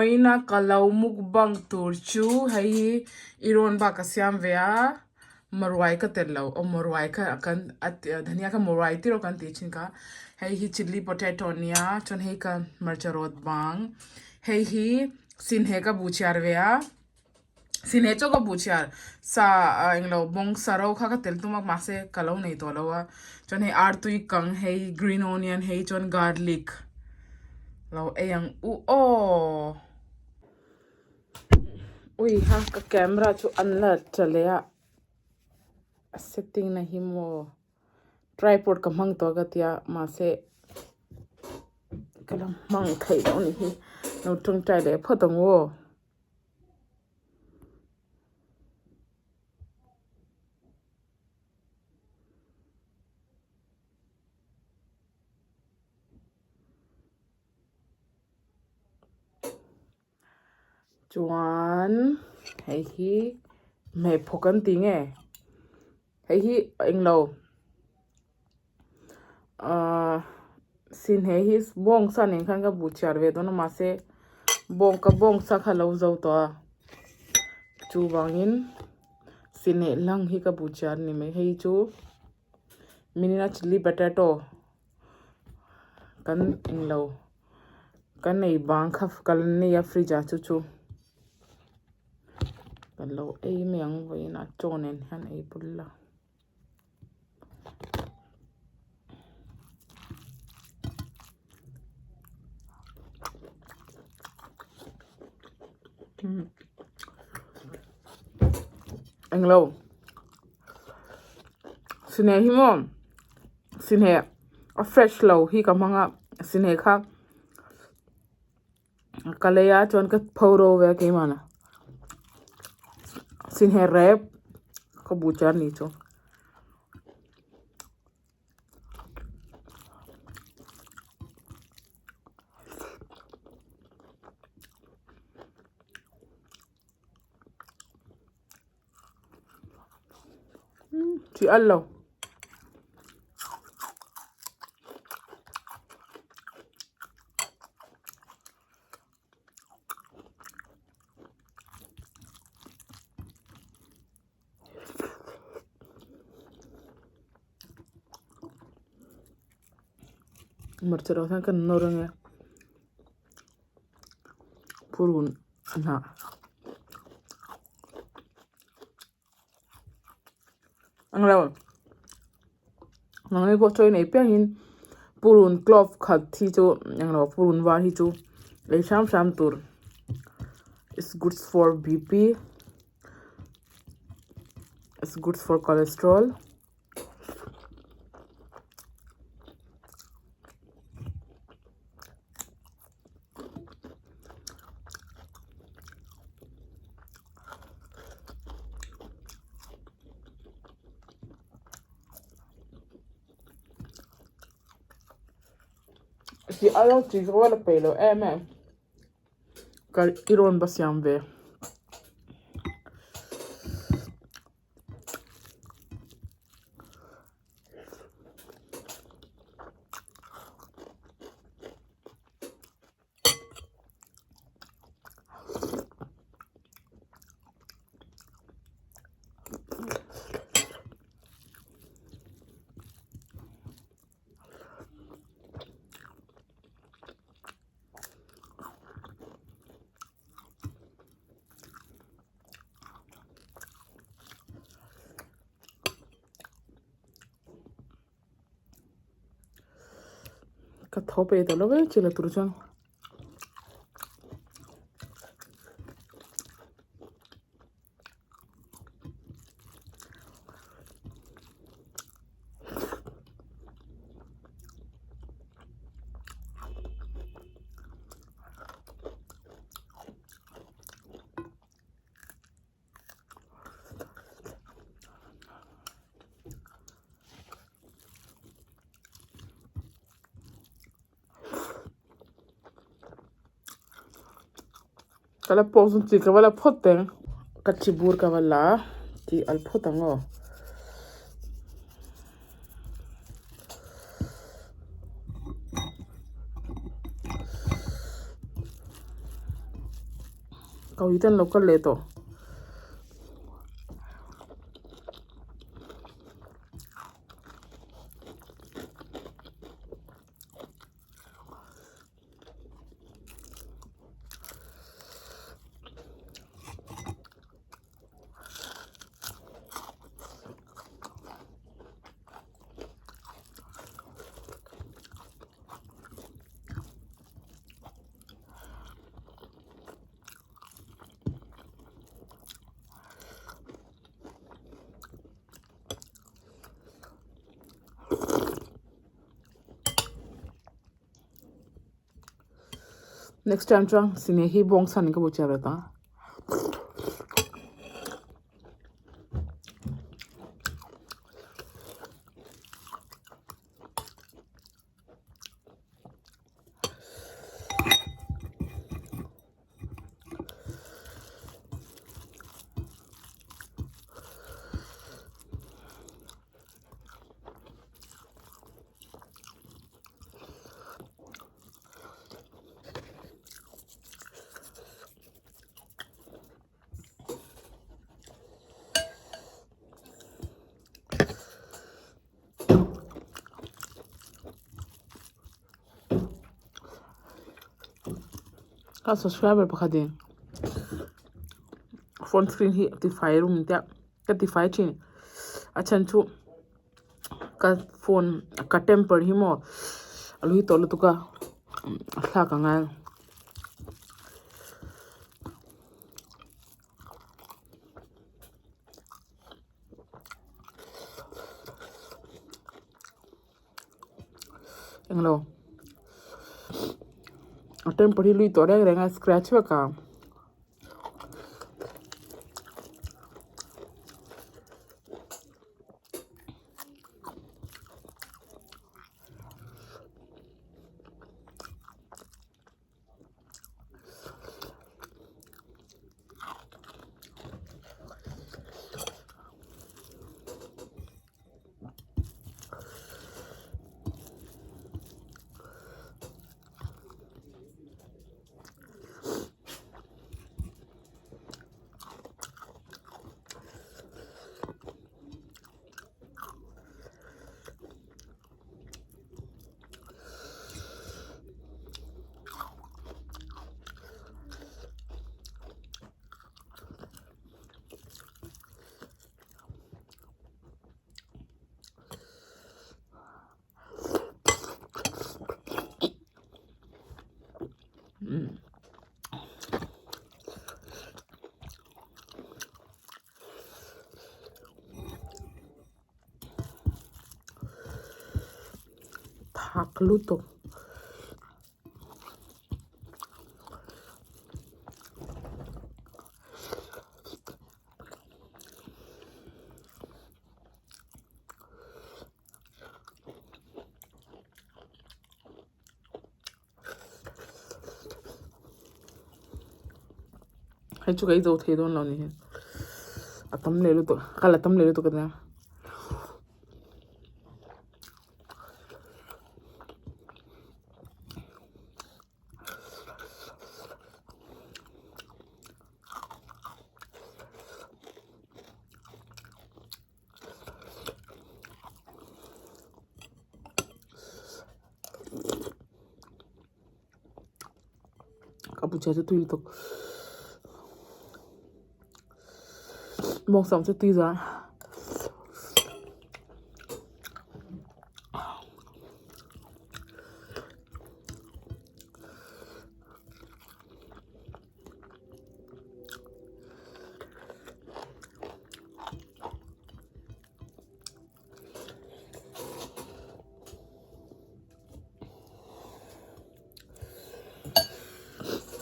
Vawiina ka lo mukbang tur chu hei hi i rawn bak ka siam ve a, maruai ka telh lo aw maruai kha kan dhania kha maruai tir aw kan tih thin kha hei hi chilli potato a nia chuan hei ka hmarcha rawt bang hei hi sinhe ka bu chhiar ve a sinhe chaw ka bu chhiar sa englo bawng sa ro kha ka telh tum a mahse ka lo nei tawh lo a chuan hei artui kang hei green onion hei chuan garlic lo ei ang u aw ui ha ka camera chu an la tha leh a a setting na hi maw tripod ka hmang tawh ka tia mahse ka la hmang theih loh a ni hi lo tawngtai leh phawt ang u aw. Chuan hei hi hmeiphawk an tih nge hei hi englo ahh sinhe hi bawngsa nen khan ka bu chhiar ve dawn a mahse bawng ka bawngsa kha a lo zo tawh a chuvangin sinhe hlang hi ka bu chhiar a ni mai hei chu minina chilli potato kan englo kan ei bang kha ka la nei a fridge ah chu chu kan lo ei mai ang vawiin ah chaw nen hian ei bul la. Englo sineh hi maw sineh a fresh lo hi ka hmang a sineh kha ka lei a chuan ka pho ro ve a keimahna sineh rep ka bu chian a ni chu. Chi al lo. Hmarcha rawng hian ka nawr ange purun hnah englo nangni pawh chaw in ei piangin purun clove khat hi chu englo purun var hi chu ei hram hram tur it's good for B_P. It's good for cholesterol. Ti alo ti rual a peih lo em em. Ka i rawn va siam ve. Ka tho pe ta lo ve chila tur chuan. Ka la pawh zawng chi ka va la phawt teng ka chi bur ka va la tih al phawt ang aw. Ka ui ten lo kal leh tawh. Next time chuan sine hi bawng chhan ka bu chiah ve ta. Ka subscriber pakhat in phone screen hi tifai rum tia ka tifai thin a chhan chu ka phone ka temper hi maw a lui tawh lutuk a a thlak ang a. Englo a temper hi lui tawh reng reng a scratch vek a. Thak lutuk. Hei chu ka ei zo thei dawn lo ni hi a tam leh lutuk ka la tam leh lutuk a nia. Ka buchar chu tui lutuk bawngsa chu tui zual.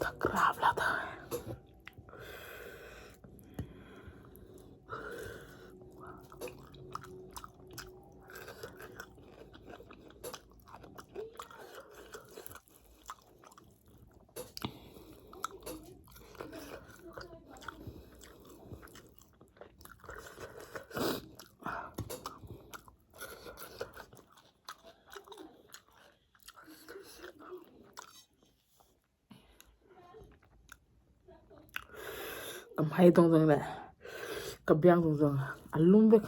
Thak rap la ta. Ka hmai zawng zawng leh ka biang zawng zawng a lum vek.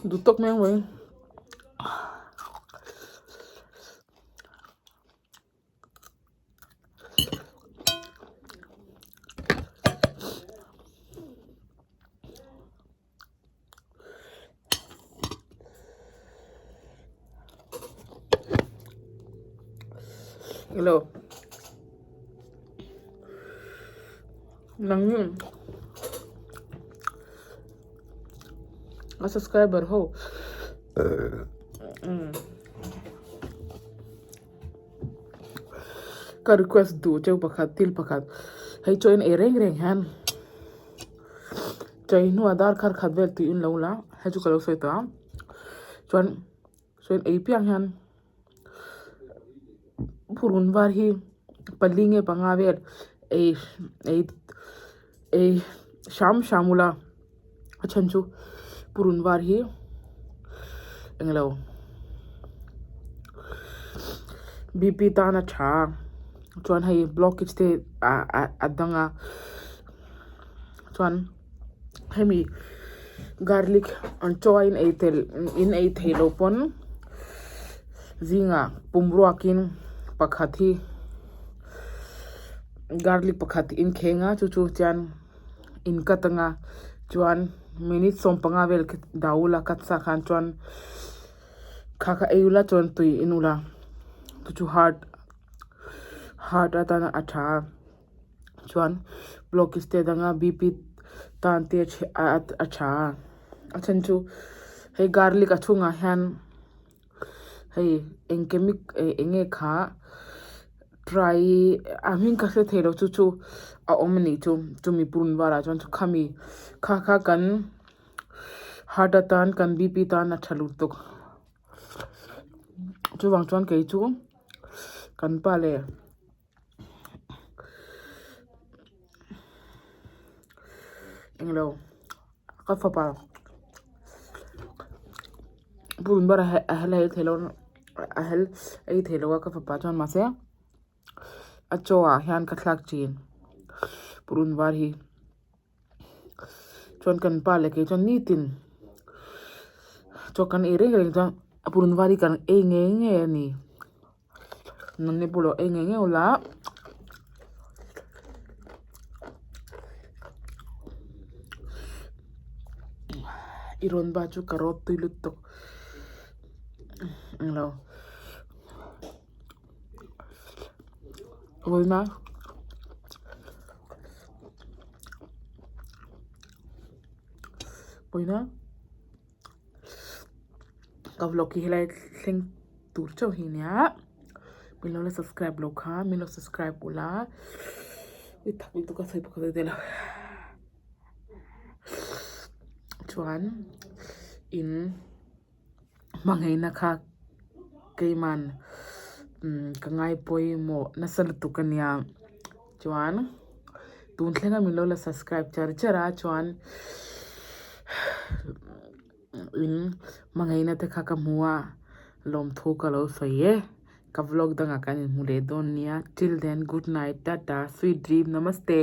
Duh tawk mai ang mai. Hello. Nang a subscriber ho. Ka request duh cheu pakhat thil pakhat hei chaw in ei reng reng hian chei hnuah dar khat khat vel tih in lo la hei chu ka lo sawi tawh a chuan chaw in ei piang hian purun var hi pali nge panga vel ei ei ei hram hram ula a chhan chu purun var hi englo bp tan a tha a chuan hei blockage te ah a dang a chuan hemi garlic an chaw a in ei tel in ei theih loh pawn zingah pum ruakin pakhat hi garlic pakhat in kheng a chu chu chuan in cut anga chuan minute 15 vel khi dah ula cut sa khan chuan kha kha ei ula chuan tui in ula chu chu heart heart atana a tha a chuan blockage te danga bp tan te a tha a a then chu hei garlic a chhungah hian. Hei eng chemic eh eng nge kha try a hming ka hre thei lo chu chu a awm a nih chu chumi purun varah chuan khami kha kha kan heart atan kan bp tan a tha lutuk chuvang chuan kei chu kan pa leh englo ka fapa purun bar a hel ei theilo a hel ei theilo a ka fapa chuan mahse a chaw ah hian ka thlak thin purun var hi chuan kan pa leh kei chuan nitin chaw kan ei reng reng chuan a purun var hi kan ei ngei ngei a ni. Nunni pawh ei ngei ngei ula i rawn ba chu ka rawt tui lutuk englo vawiina vawiina. Ka vlog hi helai thleng tur chauh hi nia min lo la subscribe lo kha min lo subscribe ula ui thak lutuk a sawi pawh ka sawi thei lo chuan in hmangaihna kha keiman ka ngai pawimawh nasa lutuk a nia chuan tun thlenga min lo la subscribe char char a chuan. In hmangaihna te kha ka hmu a lawmthu ka lo sawi e ka vlog dangah kan inhmu leh dawn nia till then good night tata sweet dream namaste.